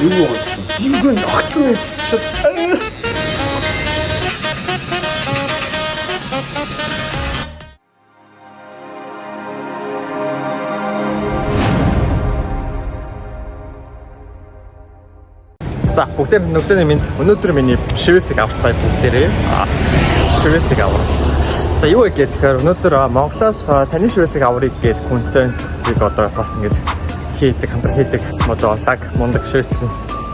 Юу болсон? Юу н огцон явчихсан. За, бүгдээр нүглээний минь өнөөдөр миний шивээсийг авцгаая бүгдээрээ. Шивээсийг авах гэж. За, юу вэ гэхээр өнөөдөр Монголоос таны шивээсийг аврыг гээд контентыг одоо бас ингэж хийдэг, хамтран хийдэг одоо лаг мундаг шивээсийн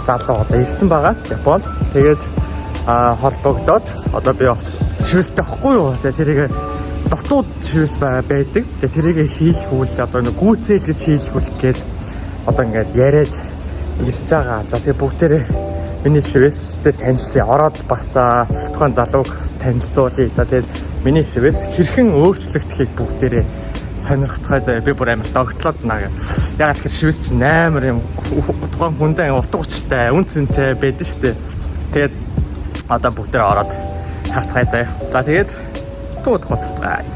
залуу одоо ирсэн байгаа Японд. Тэгээд холбогдоод одоо би бас шивээстэй байхгүй юу? Тэгээд тэрийг дотоод шивээс байдаг. Тэгээд тэрийг хийлгүүл одоо нэг гүйцээлгэж хийлгүүл гээд одоо ингээд яриад ирж байгаа. За, тэгээ бүгдээрээ миний шивээстэй танилцъя. Ороод бас тухайн залууг бас танилцуулъя. За, тэгээд миний шивээс хэрхэн өөрчлөгдөхийг бүгдээрээ сонирхцгаая заяа. Би бүр амар догтлоод наа. Ягаад тэгэхээр шивээс чинь амар юм тухайн хүндээ утга учиртай, үн цэнтэй байдаг шүү дээ. Тэгээд одоо бүгдээрээ ороод харцгаая заяа. За, тэгээд тууд хулцгаая.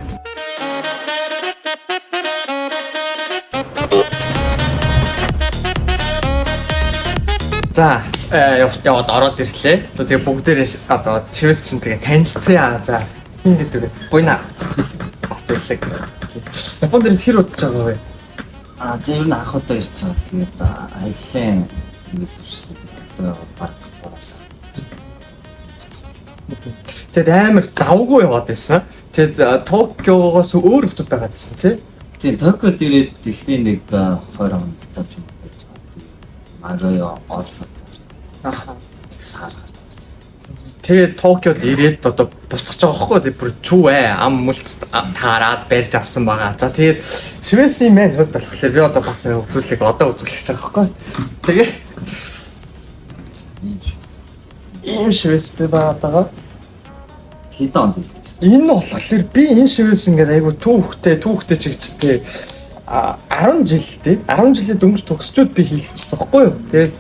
За, яваад ороод ирлээ. За, тэгээ бүгдээрээ одоо шивээс чинь тэгээ танилцъя. За, энэ гэдэг вэ? Буйна. Баярлалаа. Японд ирээд хэр удаж байгаа вэ? А зөв нь анх удаа ирж байгаа. Тэгээд аяллаа ингээс ирсэн. Одоо баг гуравсаа. Тэгэд амар завгүй яваад байсан. Тэгэд Токиогоос өөр хотод байгаа гэсэн тий? Тийм, Токиод ирээд эхний нэг 20 хоног тавьж юм байж байгаа. Тэгээд Нагоя, Осака, Аа. сар гарсан. Тэгээд Токиод ирээд одоо буцаж байгаа хөөхгүй тий, бүр чүү ам мүлц таарад барьж авсан байгаа. За, тэгээд Швецийн мэн хувьд болохоор би одоо бас үзүүлэг одоо үзүүлэх гэж байгаа хөөхгүй. Тэгээд Ийм шивээс. ийм швецтэй байгаа даа. Хэдэн онд хэлчихсэн? Энэ нь болохоор би энэ шивээс ингээд айгу түүхтэй чигчтэй а 10 жил дээ. 10 жилийн дөнгөж төгсчөөд би хийлгэчихсэн байхгүй юу. Тэгээд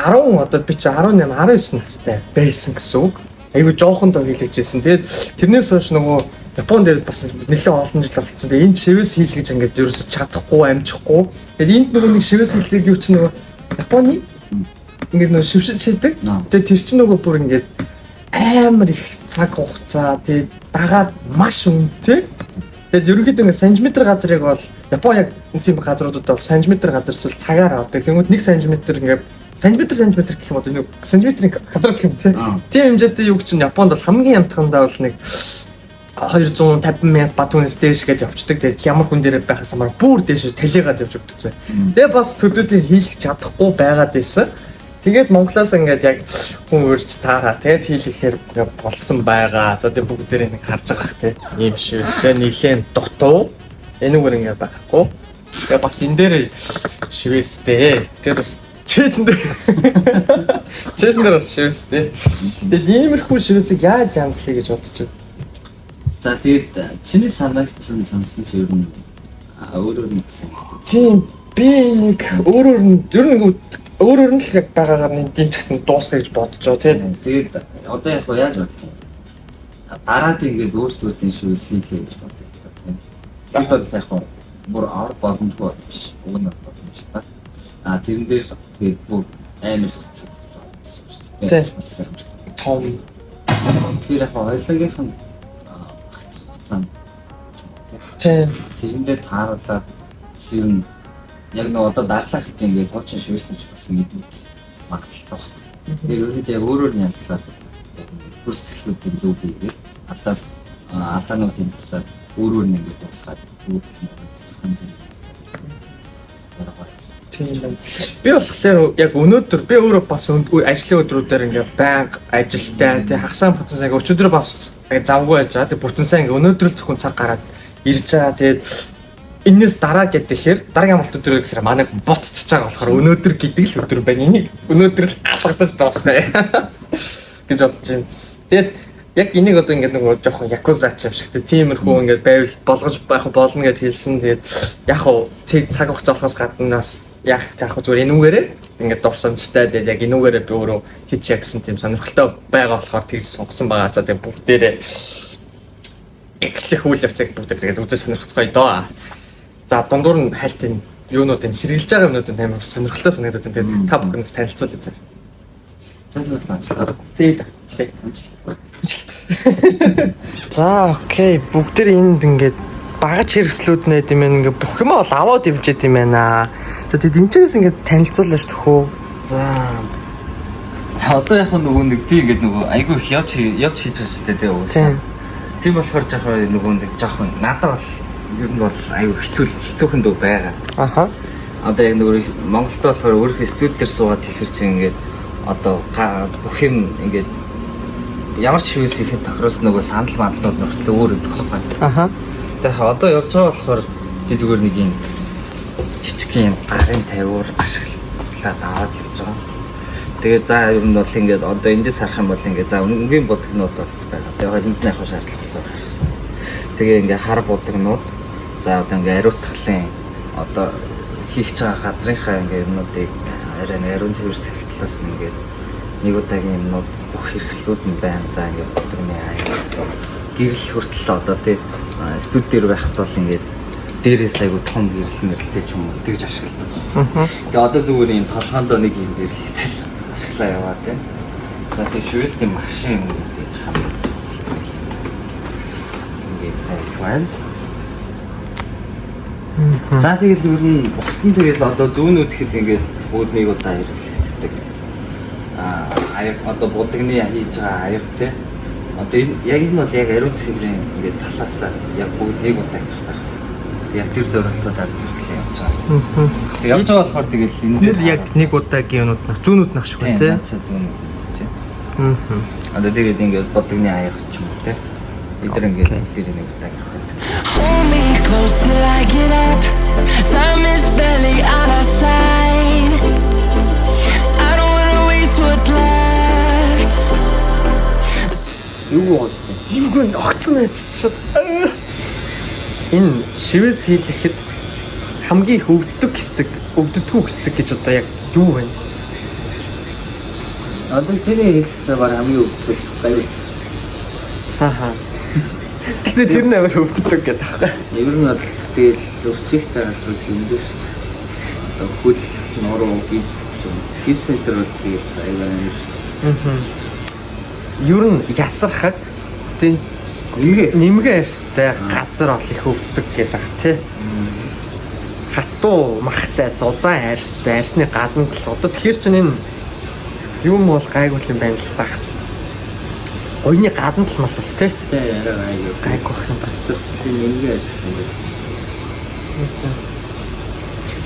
10 одоо би чи 18 19 настай байсан гэсэн үг. Айгу жоохондоо хийлгэжсэн. Тэгээд тэрнээс хойш нөгөө Японд ирээд бас нэлээд олон жил болцсон. Тэгээд энэ шивээс хийлгэж ингээд ерөөсө чадахгүй, амжихгүй. Тэгээд энд нөгөө нэг шивээс хийлгийг юу чи нөгөө Японы ингээд нөгөө шившиж шийдэг. Тэгээд тэр чинь нөгөө бүр ингээд амар их цаг хугацаа тэгээд дагаад маш үнэтэй. Тэгээд ерөнхийдөө ингээд сантиметр газрыг бол Япон яг тийм газруудад бол сантиметр газар эсвэл цагаар авдаг. Тэнгүүд 1 сантиметр ингээд сантиметр сантиметр гэх юм одоо нэг сантиметрийн квадрат гэх юм тий. Тийм хэмжээтэй юу чинь Японд бол хамгийн амтхандаа бол нэг 250 мянга ба түүнээс дээш гэж явцдаг. Тэгээд ямар хүн дээрээ байхаас хамаар бүр дээш талигаад явж өгдөг зэ. Тэгээ бас төдөөдөө хийх чадахгүй байгаад байсан. Тэгээд Монголоос ингээд яг хүн урьж таараа тэгээд хийлгэхээр ингээд болсон байгаа. За, тэгээд бүгдээрээ нэг харж байгаа х тий. Ийм шивэстэй нилээн дутуу. Энүүгээр ингээд байхгүй. Тэгээ бас энэ дээр шивэстэй. Тэгээд бас чэйжэн дээр чэйжэн дээр бас шивэстэй. Тэгээд иймэрхүү шивэсийг яаж янзлая гэж бодож байна. За, тэгээд чиний санааг чинь сонсон чи ер нь өөрөөр нь гэсэн юм. Тийм, би нэг өөрөөр нь ер нь нэг өөрөөр нь л яг байгаагаар нэг дэмжигт нь дуусгая гэж бодож байгаа тийм. Тэгээд одоо яг гоо яаж бодож байна? Дараад ингээд өөр төрлийн шивээс хийлээ гэж боддог тийм. Тэгээд бол яг гоо бүр ор боломжгүй бол биш. Уг нь боломжтой. А тэрэн дээр тэгээд бүр амар их цаг хугацаа гэсэн үг шүү дээ. Тийм. Бас амар Том. Тэр яг гоо хоёлоогийнх нь багтах хугацаа нь Тийм. тэрэн дээр тааруулаад бас ер нь яг нэг одоо дарлаа гэхэд ингээд хуучин шивээс нь ч бас мэддэг магадлалтай байна. Тэр ерөнхийдөө яг өөрөөр нь янзлаад яг ингээд гүйцэтгэлүүдийн зөв хийгээд алдаа алдаануудын засаад өөрөөр нь ингээд дуусгаад үүдэл нь зохион янзлаад яриагаа. Тийм байна. Би болохоор яг өнөөдөр би өөрөө бас ажлын өдрүүдээр ингээд байнга ажилтай тий хагасаа бүтэн сайн өчигдөр бас завгүй байж байгаа. Тэг бүтэн сайн ингээд өнөөдөр л зөвхөн цаг гараад ирж байгаа. Тэгээд энэс дараа гэдэхээр дараагийн амралт өдөр гэхээр манай буцчихж байгаа болохоор өнөөдөр гэдэг л өдөр байна. Энийг өнөөдөр л алгадаж дуусгая гэж бодож байна. Тэгээд яг энийг одоо ингээд нөгөө жоохон якуза ч юм шиг тиймэрхүү ингээд байвал болгож байх болно гэд хэлсэн. Тэгээд яг хуу тэг цаг хугацаа орохоос гаднаас яг яг хуу зүгээр энүүгээрээ ингээд дурсамжтай тэгээд яг энүүгээрээ би өөрөө хийчихье гэсэн тийм сонирхолтой байгаа болохоор тэгж сонгосон байгаа. За, тэгээд бүгдээрээ эхлэх үйл явцыг бүгдээр тэгээд үзээ сонирхцгоё доо. За, дундуур нь хальт энэ юунууд энэ хэрэглэж байгаа юмнууд нь амар сонирхолтой санагдаад байна. Тэгээд та бүхнээс танилцуулъя заа. За, тэгвэл ажиллаа. Тэгээд Амжилт. За, okay. Бүгд тэр энд ингээд багаж хэрэгслүүд нэ юм ингээд бүх юм бол аваад явж идэм юм байна. За, тэгэд энэ чигээс ингээд танилцуулж төхөө. За. За, одоо яг нөгөө нэг би ингээд нөгөө айгүй их явж хийж байгаа шүү дээ, тий, уусаа. Тийм болохоор жоохон нөгөө нэг жоохон надад бол ер нь бол айгүй хэцүү хэцүүхэн дөө байгаа. Одоо яг нөгөө Монголд болохоор өөрийнхөө студи дээр суугаад хийхэр чинь ингээд одоо бүх юм ингээд ямар ч шивээс ихэд тохируулсан нөгөө сандал мандлууд нүртлээ өөр өгдөг байхгүй. Тэгээ одоо явж байгаа болохоор би зүгээр нэг юм жижиг юм гарын тавиур ашиглаад аваад явж байгаа. Тэгээ за, ер нь бол ингээд одоо эндээс харах юм бол ингээд за, өнгийн будагнууд бол байгаа. Тэгээ холимд нь яг шаардлага болохоор харсан. Тэгээ ингээд хар будагнууд, за, одоо ингээд ариутгалын одоо хийх байгаа газрынхаа ингээд юмнуудыг арай ариун цэвэрсэх талаас нь ингээд нэг удаагийн юмнууд бүх хэрэгслүүд нь байна. За, ингээд будагны аяа гэрэл хүртэл одоо тий студи дээр байхад бол ингээд дээрээс айгу том гэрэл мэрэлтэй ч юм уу тэгж ашигладаг. Тэгээ одоо зүгээр юм толгоондоо нэг юм гэрэл хийцэл ашиглаа яваа тий. За, тэгээ шивээсний машин юм гэж хамгийн хэцүү. Ингээд байж байна. За, тэгэл ер нь бусд нь тэгэл одоо зүүнүүд гэхэд ингээд бүгд нэг удаа хэрэглэгддэг. Аяг одоо будагны хийж байгаа аяг тий. Одоо энэ яг энэ бол яг ариун цэврийн ингээд талаас яг бүгд нэг удаа байх хэрэгтэй. Яг тэр зорилтоор хэрэглээ явж байгаа. Тэг явж байгаа болохоор тэгэл энэ Тэр яг нэг удаагийн юмнууд нах зүүнүүд нах шиг байна тий. Тий. Наач зүүнүүд тий. Одоо тэгээд ингээд будагны аяг ч юм уу тий. Бид нар ингээд тэр нэг удаа явах гэдэг. Hold me close till I get up. Time is barely on our side. I don't wanna waste what's left. Юу болсон? Юмгүй огцон ачаад. Энэ шивээс хийлэхэд хамгийн их өвддөг хэсэг, өвддөггүй хэсэг гэж одоо яг юу вэ? Одоо чиний хэлсэн баг хамгийн өвддөг гавьяас. Хаа. Тэгтээ тэр нь амар өвддөг гэдэг аахгүй. Ер нь бол тэгэл өвчтэй газар зөндөө шүү дээ. Одоо хөл, нуруу, гидс юм. Гидс центр бол тэгэл аюу амар шүү Аа. Ер нь ясархаг тий дээ. Нэмгээ. Нэмгээ арьстай газар бол их өвддөг гэдэг тий. Хатуу махтай зузаан арьстай арьсны гадна тал одоо тэгэхээр чинь энэ юм бол гайгүй юм байна л да. Гуйны гадна тал мал бол тий Тэ арай аюу. Гайгүй юм байна. Тэр нэмгээ арьстай юм.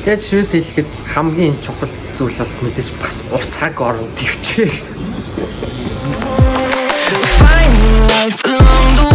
Тэгээд шивээс хэлэхэд хамгийн чухал зүйл бол мэдээж бас урт цаг орон төвчээр. Finding life along the